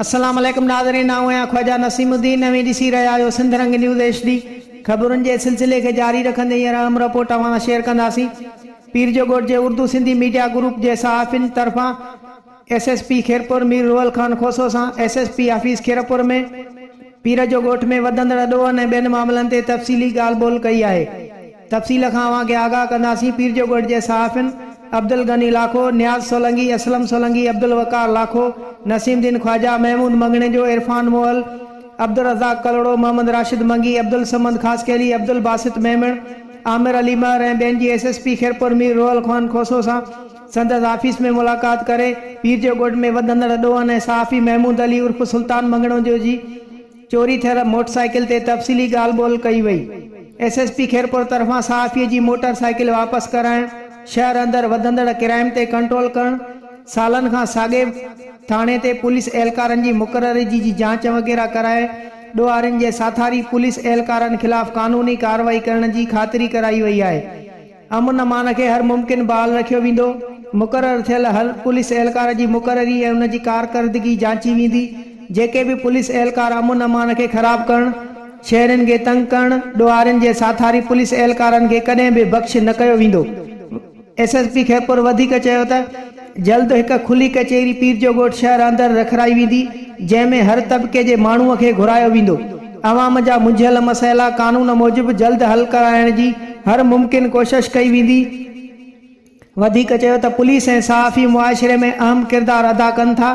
السلام عليڪم ناظرين آئون آهيان خواجه نسيم الدين اوهين ڏسي رهيا آهيو سنڌ رنگ نيوز ايڇ ڊي خبرن جي سلسلي کي جاري رکندي هينئر اهم رپورٽ اوهان سان شيئر ڪنداسين پير جو ڳوٺ جي اردو سنڌي ميڊيا گروپ جي صحافين طرفان S S P Khairpur Mir Rohal Khan Khoso سان S S P office Khairpur ۾ Pir Jo Goth ۾ وڌندڙ ڏوهن ۽ ٻين معاملن تي تفصيلي ڳالهه ٻولهه ڪئي آهي. تفصيل کان اوهان کي آگاهه ڪنداسين پير جو ڳوٺ جي صحافين عبدالغني لاکو، نياز سولنگي، اسلم سولنگي، عبدالوقار لاکو، نسيم الدين خواجه، محمود مڱڻيجو، عرفان مغل، عبدالرزاق ڪلهوڙو، محمد راشد منگي، عبدالصمد خاصخيلي، عبدالباسط ميمڻ، عامر علي مهر ۽ ٻين جي S S P Khairpur Mir Rohal Khan Khoso سان سندس آفيس ۾ ملاقات ڪري پير جو ڳوٺ ۾ وڌندڙ ڏوهن ۽ صحافي محمود علي عرف سلطان مڱڻيجو جي چوري ٿيل موٽر سائيڪل تي تفصيلي ڳالهه ٻولهه ڪئي وئي. ايس ايس پي خيرپور طرفان صحافي جي موٽر سائيڪل واپس ڪرائڻ، شهر اندر وڌندڙ ڪرائيم تي ڪنٽرول ڪرڻ، سالن کان ساڳئي ٿاڻي تي پوليس اهلڪارن جي مقرري جي جاچ وغيره ڪرائي ڏوهارين جي ساٿاري پوليس اهلڪارن خلاف قانوني ڪارروائي ڪرڻ جي خاطري ڪرائي وئي آهي. امن امان کي هر ممڪن بحال رکيو ويندو، مقرر ٿيل هر پوليس اهلڪار جي مقرري ۽ ان جي ڪارڪردگي جاچي ويندي، جيڪي به پوليس اهلڪار امن امان کي خراب ڪرڻ، شهرين کي تنگ ڪرڻ، ڏوهارين جي ساٿاري پوليس اهلڪارن کي ڪڏهن به بخش نه ڪيو ويندو. ايس ايس پي خيرپور وڌيڪ چيو ته جلد هڪ کلي ڪچهري پيرجوڳوٺ شهر اندر رکرائي ويندي، جنهن ۾ هر طبقي جي ماڻهو کي گهرايو ويندو. عوام جا منجهيل مسئلا قانون موجب جلد حل ڪرائڻ جي هر ممڪن ڪوشش ڪئي ويندي. وڌيڪ چيو ته پوليس ۽ صحافي معاشري ۾ اهم ڪردار ادا ڪن ٿا،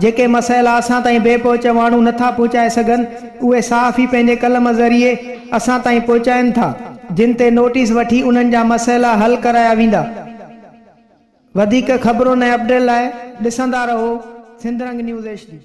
جيڪي مسئلا اسان تائين بي پهچ ماڻهو نه ٿا پهچائي سگهن، اهي صحافي پنهنجي قلم ذريعي اسان تائين پهچائن ٿا، جن تي نوٽيس وٺي انهن جا مسئلا حل ڪرايا ويندا. وڌيڪ خبرن ۽ اپڊيٽ لاء ڏسندا رهو سنڌ رنگ نيوز ايڇ ڊي.